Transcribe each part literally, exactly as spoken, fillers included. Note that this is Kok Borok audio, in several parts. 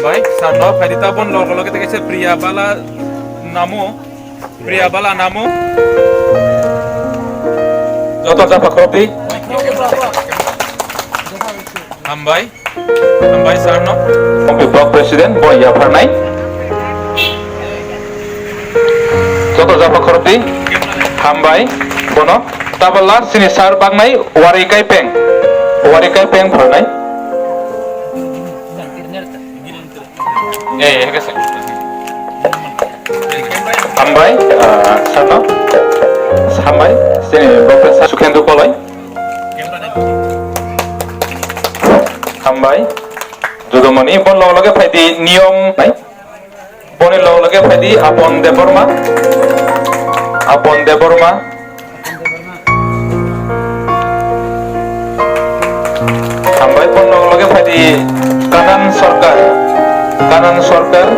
Bai, sir no, phaidi ta bon logo loge tei kaisa Priya Bala namo, Priya Bala namo. Joto japa khorokdi. Hambai, hambai sir no. Mungpi Block President, bo yapharnai. Joto japa khorokdi. Hambai, bono. Tabala, sini sir baknai, Wari Kaipeng. Wari Kaipeng pharnai. Eh, eh, kese. Hambai, ah, sano. Hambai, sini Professor Sukhendu Koloi. Hambai. Judumani, bon logo loge phaidi niyom nai. Boni logo loge phaidi Apon Debbarma. Apon Debbarma. Hambai, pon logo loge phaidi Kanan Sarkar. Kanan Sarkar.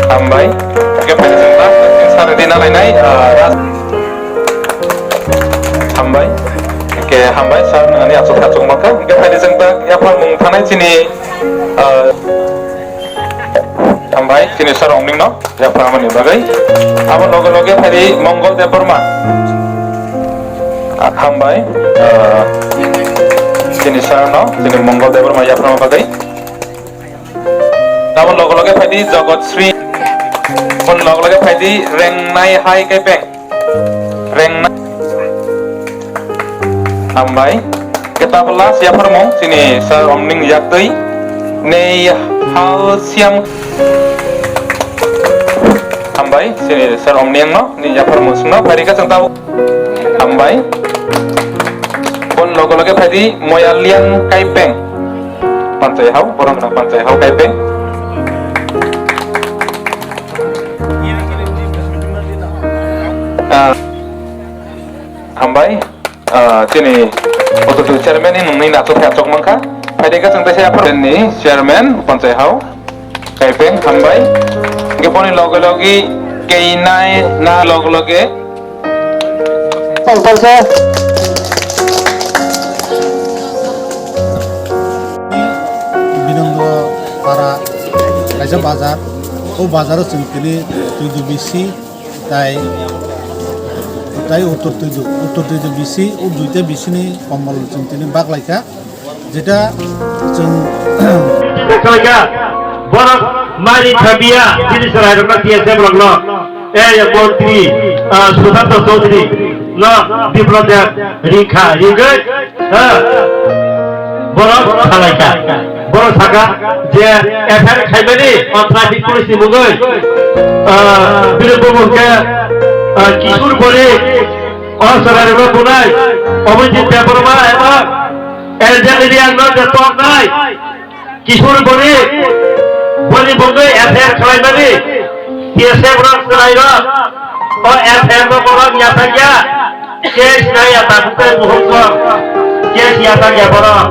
Hambai. Oke, phaidi jengta, sar di nalainai, ah, Ras-, hambai. Oke, hambai, sir, nangni achuk achuk maka. Oke, phaidi jengta, yapharmung thanai chini, ah, Hambai, chini sir Omning no, yaphramani bagwi. Abo loge loge phaidi Mongol Debbarma. Ah, hambai, ah, chini sir no, chini Mongol Debbarma yaphrama bagwi. Abo loge loge phaidi Jagat Sri. Bon loge loge phaidi Rengnai Hai Kepeng. Rengna. Hambai. Khe tabla siya pharmung chini sir Omning yaktwi. Nei hal siam. Hambai. Chini sir Omning no ni yapharmung sungna phaidi ka chang tabuk. Hambai. Bon loge loge phaidi Moyaliang Kaipeng. Panchai hao, borok no panchai hao Kaipeng. Ah, hambai, ah, chini Authority Chairman ni nungni nacho phai achok mankha. Phaidi ka chwng teisa Apor ni Chairman, panchai hao, Kaipeng, hambai. Hingke boni loge loge keinai na loge loge. Tang tang se. Binondo para kaisa bazar. O bazaro chwng tini tuidu bisi tai, tai uttor tuidu, uttor tuidu bisi, o duita bisini kombol chwng tini baklaikha. Jeta chwng Kalaika, borok mari thabiya, chini chwrairokno T S F rokno, eh, montri, ah, Sushanta Chaudhary no Biplab Deb ringkha, ringwi, ha, borok salaikha. Borok saka je F I R khaimani, o traffic police ni mungwi, ah, bini bumung khe, ah, Kishore Bori, o chwrairokno bunai, Abhijit Debbarma eba Angel Reang no je toknai, Kishore Bori, boni bongwi F I R khlaimani, T S F rok chwrairok, o F I R no borok yathakya, case naiya tabukhe muhurkor, case yathakya borok.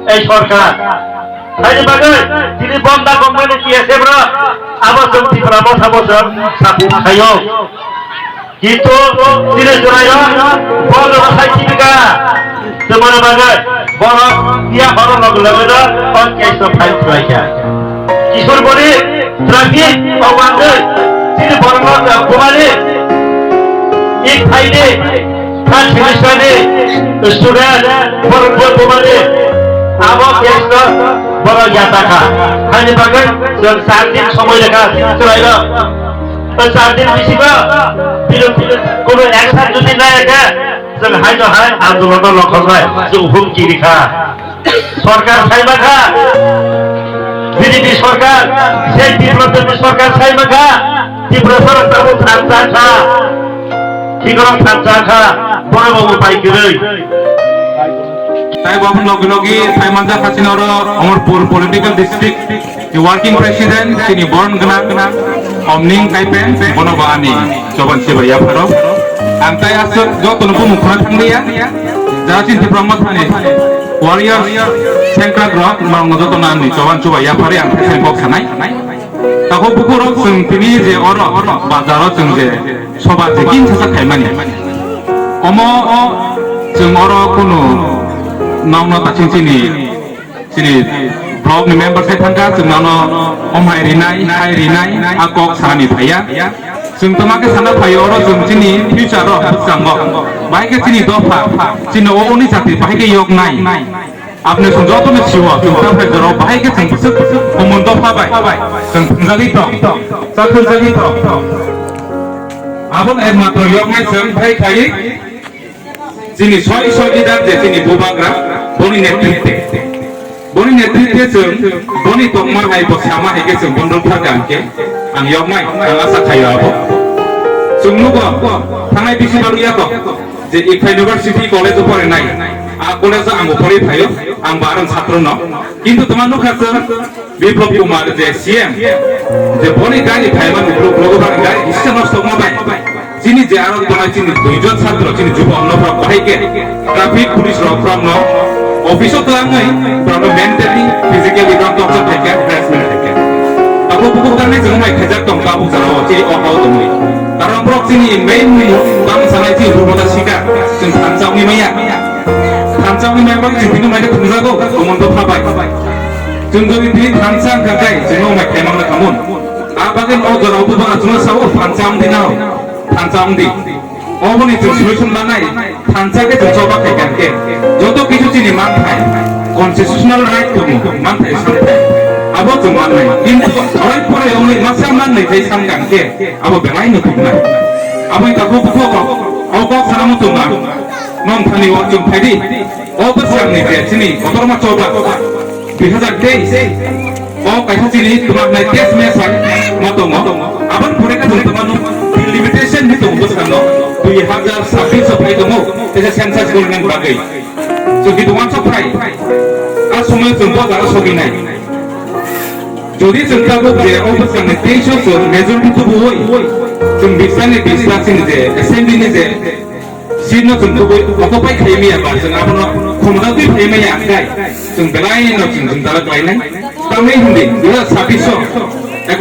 Ei sorkar. Haini bagwi, tini bonda gongmani T S F rok, abo chwng Tripura motha bo chwng support khaio. Kintu tini jwrairok borok sai tibika. Twmani bagwi borok tiya horo log logino o case no file khlaikha. Kishore Bori traffic o wngwi tini borokno bumani ik phaidi first semester ni student borok bo bumani abo case no borok yatakha. Haini bagwi chwng char din somoi lekha chwrairok. O char din bisingo bini kunu action jodi naya khe, chwng hai no hai andolon no lokhoknai, chwng humki rikha. Sorkar saimakha, B J P sorkar, sei Biplab Debni sorkar saimakha, Tripura sorkar tabuk thansa kha, Tripura thansa kha, bono bo upai kwrwi. Tai bo logi logi sai manjak hachini oro Amarpur political district. Ni working president, chini boron gwnang, Omning Kaipeng, bono bo ani choban chibai yapharo. Ang tai aswk jotono bumung khna thanglia, jara chini Tripura mothani warriors, sengkrak rok, norokno jotono ani choban chubai yaphari ang thai kok sanai. Takhuk bukhurok chwng tini je oro, bazaro chwng je soba je kin sasak khaimani. Omo o Chwng oro kunu nokno taching chini, chini block ni member sai thangkha, chwng nono omhai rinai, hai rinai, a kok sanani phaiya. Chwng toma khe sana phaio, oro chwng chini future rok bwskango. Bahai khe chini dopha, chini o uni jati bahai khe yok nai. Apni chwng joto no siwo, chwng ta phai jora bahai khe chwng bwswk bwswk omon dopha bai. Chwng thwngjagwi tong, cha thwngjagwi tong. Aboni ekmatro yok nai chwng phai khai. Chini soi soi leader je chini bubagra, boni netritwe. Boni netritwe chwng, boni tongma hai bo sama hai khe chwng bondrok thar kha hwnkhe, ang yoknai, ang asa khaio abo. Chwng nugo, thangnai bisi balu yago, je Ikha University college o porinai, a college o ang bo pori phaio, ang bo arang chhatro no. Kintu toma nukha chwng, Biplab Kumar je C M, je boni gari phaiman ukluk logo bani gari hisse nosto ma bai. Chini je aro tongnai chini duijon chhatro chini jubo onno phra bahai khe traffic police rok phra no office o twlangwi phra no mentally, physically phra torture khai khe, harassment khai khe. Abo buku tangni jeng mai khajak tong ka bu jara o chini o hao tongwi. Karon borok chini main bang sanai chini durmota sikar chwng thansa wngwi maya. Thansa wngwi maya bai chwng tini mai khe thungjago, omon bo pha bai. Chwng jodi tini thansa wngkha khe, chwngno mai khaimang le khamun. A bagwi o jora o bubagra chwngno sao, thansa wng di nao, thansa wng di. Oboni chwng solution manai, thansa khe chwng choba khai kha khe. Joto kisu chini manthai, constitutional right tongo, manthai santhai. Abo chwng mannai. Kintu orai porai wngwi masa mannai khai san kha khe, abo belai no thuknai. Aboni takhuk bukhuk o kok sana muchunga, nong thani o chwng phaidi. O bwskanni je chini kotorma choba dui hazar teis, o kaisa chini twmaknai test match hai ma tongo. Aboni pore khe chwng twmano delimitation ni tongo bwskango dui hazar sabbish o phai tongo, teisa census gornani bagwi. Chwng kintu uansuk phai, a somoyo chwng bo jaga sogwi nai. Jodi chwng tabuk je o bwskanni teis o chwng majority tubuwi, chwng bisani bisla chini je assembly ni je seat no chwng kubui occupy khai maya ba, chwng abono khumda twi khai maya, hwnkhe chwng belai no chwng chwng dalak lainai. Tamni hindi dui hazar sabbish o